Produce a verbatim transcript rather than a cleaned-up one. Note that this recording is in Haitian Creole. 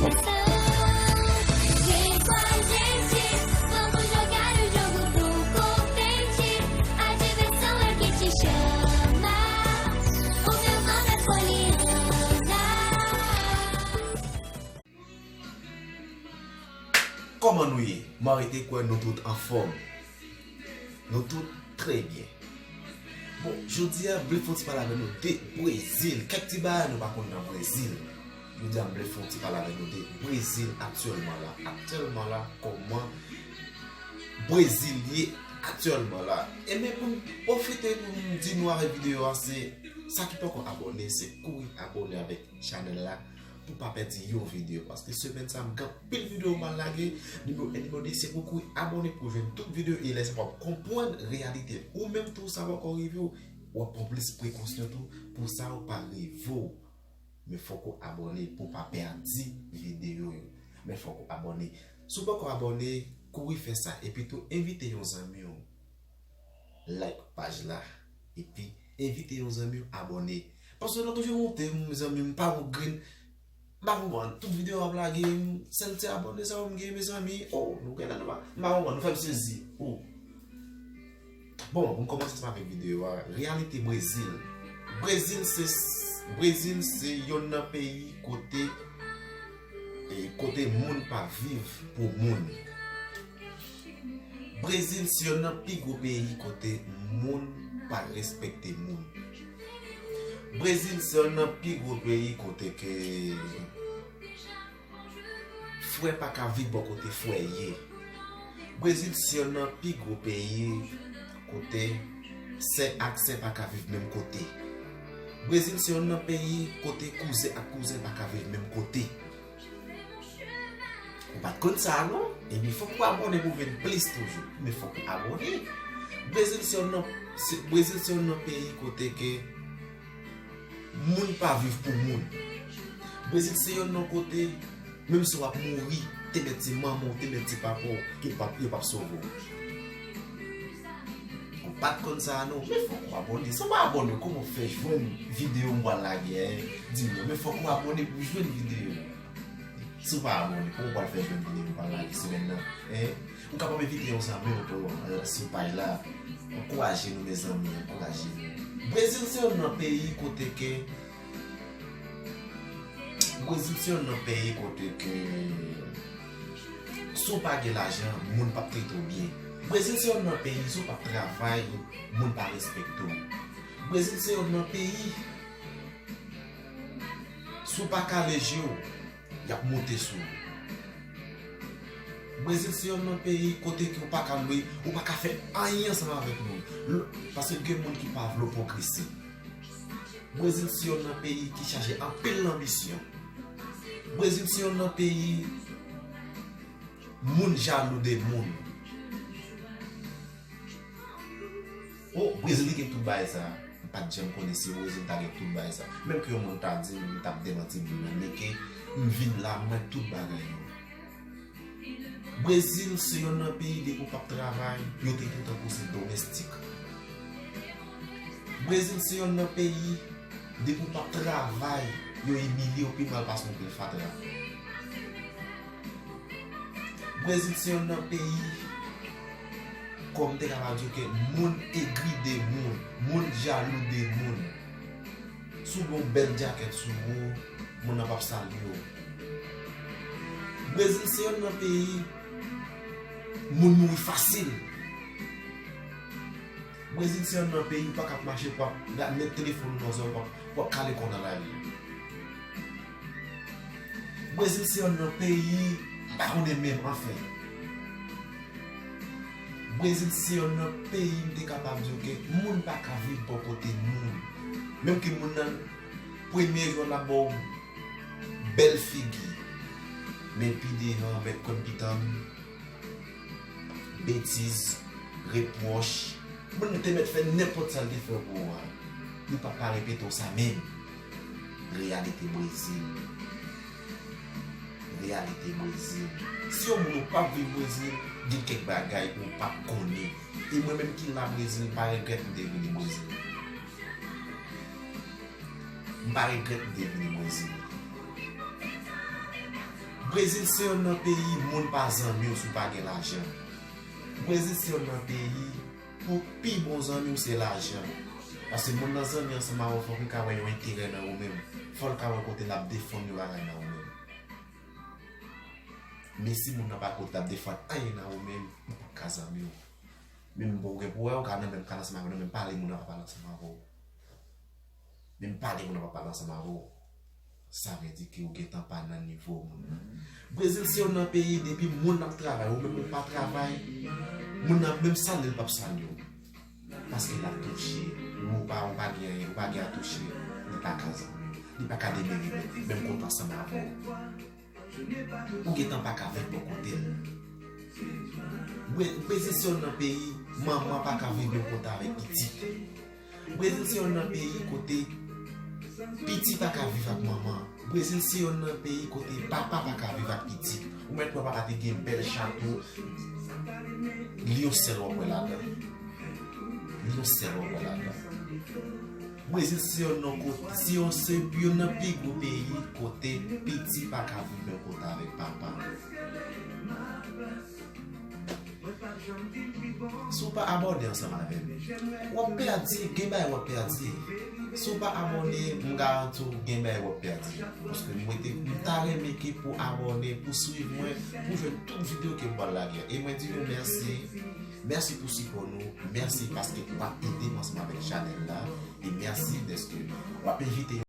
Vem com a gente, vamos jogar o jogo do contente. A diversão é que te chama. O meu nome é Poliana. Kòman nou ye? Mwen rete kwè nou tout anfòm. Nou tout trè byen. Bon, jodi a, m vle fè yon ti pale avè nou de Brezil. Kèk ti bagay nou pa konn nan Brezil. Jodi a, m vle fè yon ti pale avè nou de Brezil aktyèlman la. Aktyèlman la, kòman Brezil ye aktyèlman la. Ebyen, pou m pwofite pou m di nou avèk videyo a, se sa ki poko abòne, se kouri abòne avèk chanèl la pou pa pèdi yon videyo. Paske semèn sa, m gen anpil videyo m pral lage. Nimewo en, nimewo de, se pou kouri abòne pou jwenn tout videyo. E lè sa, w ap konprann reyalite. Ou menm tou, sa poko rive w, w ap pran plis prekosyon tou pou sa yo pa rive w. Men fòk ou abòne pou w pa pèdi videyo yo. Men fòk ou abòne. Si w poko abòne, kouri fè sa. Epi tou, envite yon zanmi w like paj la. Epi, envite yon zanmi w abòne. Paske nou toujou monte, mezanmi, m pa wè grenn. M pa konprann. Tout videyo w ap lage, m, sèl ti abòne sa yo m gen, mezanmi. Oh, nou gen la, nou pa. M pa konprann, nou fè m sezi. Oh. Bon, pou m kòmanse ansanm avèk videyo a, reyalite Brezil. Brezil se, Brezil se yonn nan peyi kote, e, kote moun pa viv pou moun. Brezil se yonn nan pi gwo peyi kote moun pa respekte moun. Brezil se yonn nan pi gwo peyi kote ke frè pa ka viv bò kote frè ye. Brezil se yonn nan pi gwo peyi kote sè ak sè pa ka viv menm kote. Brezil se yonn nan peyi kote kouzen ak kouzen pa ka viv menm kote. Ou pa t konn sa a, non? Ebyen, fòk ou abòne pou w jwenn plis toujou. Men fòk ou abòne. Brezil se yonn nan, se, Brezil se yonn nan peyi kote ke moun pa viv pou moun. Brezil se yonn nan kote, menm si w ap mouri, te mèt se manman w, te mèt se papa w, ke p ap, yo p ap sove w. Ou pa t konn sa a, non? Men fòk ou abòne. Si w pa abòne, kòman w fè jwenn videyo m pral lage a, hein? Di m non. Men fòk ou abòne pou w jwenn videyo. Si w pa abòne, kòman w pral fè jwenn videyo m pral lage semèn nan? Hein? Ou kapab envite yon zanmi w tou, eh, sou paj la. Ankouraje nou, mezanmi, ankouraje nou. Brezil se yonn nan peyi kote ke, Brezil se yonn nan peyi kote ke si w pa gen lajan, moun p ap trete w byen. Brezil se yonn nan peyi, si w p ap travay, moun pa respekte w. Brezil se yonn nan peyi, si w pa kale je w, y ap monte sou ou. Brezil se yonn nan peyi kote ke ou pa ka lwe, ou pa ka fè anyen ansanm avèk moun. L-, paske gen moun ki pa vle w pwogrese. Brezil se yonn nan peyi ki chaje anpil lanbisyon. Brezil se yonn nan peyi moun jalou de moun. Oh, Brezil li gen tout bagay sa. M pa t janm konnen si Brezil ta gen tout bagay sa. Menm ke yon moun ta di m, m t ap demanti moun nan, men ke m vin la, m wè tout bagay yo. Brezil se yonn nan peyi depi w p ap travay, yo trete w tankou se domestik. Brezil se yonn nan peyi, depi w p ap travay, yo imilye w pi mal pase yon pil fatra. Brezil se yonn nan peyi, kòm m te kapab di w ke moun egri de moun, moun jalou de moun. Si w gen yon bèl djakèt sou ou, moun nan p ap salye w. Brezil se yonn nan peyi moun mouri fasil. Brezil se yonn nan peyi ou pa ka ap mache pou w ap met telefòn nan zòrèy w ap, w ap kale kò w nan lari. Brezil se yonn nan peyi m pa konnen menm, anfen. Brezil se yonn nan peyi m te kapab di w ke moun pa ka viv bò kote moun. Menm ke moun nan, premye jou l ap ba w bèl figi, men pi devan, mèt konn pitann, betiz, repwòch. Moun nan te mèt fè nenpòt sa l te fè pou ou a. Li p ap ka repete w sa menm. Reyalite Brezil. Reyalite Brezil. Si yon moun ou p ap viv Brezil, gen kèk bagay ou p ap konnen. E mwen menm ki la Brezil, m pa regrèt m te vini Brezil. M pa regrèt m te vini Brezil. Brezil se yonn nan peyi moun pa zanmi w si w pa gen lajan. Brezil se yonn nan peyi pou pi bon zanmi w se lajan. Paske moun nan zanmi ansanm avè w, fòk li ka wè yon enterè nan ou menm. Fò l ka wè kote l ap defann yon bagay nan ou menm. Men si moun nan pa kote l ap defann anyen nan ou menm, li p ap ka zanmi w. Menm bon, ou gen pou wè, ou ka nan menm kal ansanm avè l, menm pale moun nan pa pale ansanm avè w. Menm pale moun nan pa pale ansanm avè w. Sa vle di ke ou gentan pa nan nivo moun nan. Brezil se yonn nan peyi depi moun nan ap travay, ou menm ou pa travay, moun nan menm salye l p ap salye w. Paske l ap touche. Ou pa, ou pa gen, ou pa gen a touche. Li pa ka zanmi w. Li pa ka demere menm, menm kote ansanm avè w. Ou gentan pa ka viv bò kote l. Bre-, Brezil se yonn nan peyi manman pa ka viv menm kote avèk pitit. Brezil se yonn nan peyi kote pitit pa ka viv ak manman. Brezil se yonn nan peyi kote papa pa ka viv ak pitit. Ou mèt wè papa te gen bèl chato, li yon sèl w ap wè ladan. Li yon sèl w ap wè ladan. Brezil se yonn nan kote, se yon, se yonn nan pi gwo peyi kote piti pa ka viv menm kote avèk papa. Si w pa abòne ansanm avè m, w ap pèdi, gen bagay w ap pèdi. Si w pa abòne, m garanti w gen bagay w ap pèdi. Paske mwen te, m ta renmen ke pou abòne, pou swiv mwen, pou jwenn tout videyo ke m pral lage. E mwen di nou mèsi. Mèsi pou sipò nou. Mèsi paske w ap ede m ansanm avèk chanèl la. E mèsi dèske w ap envite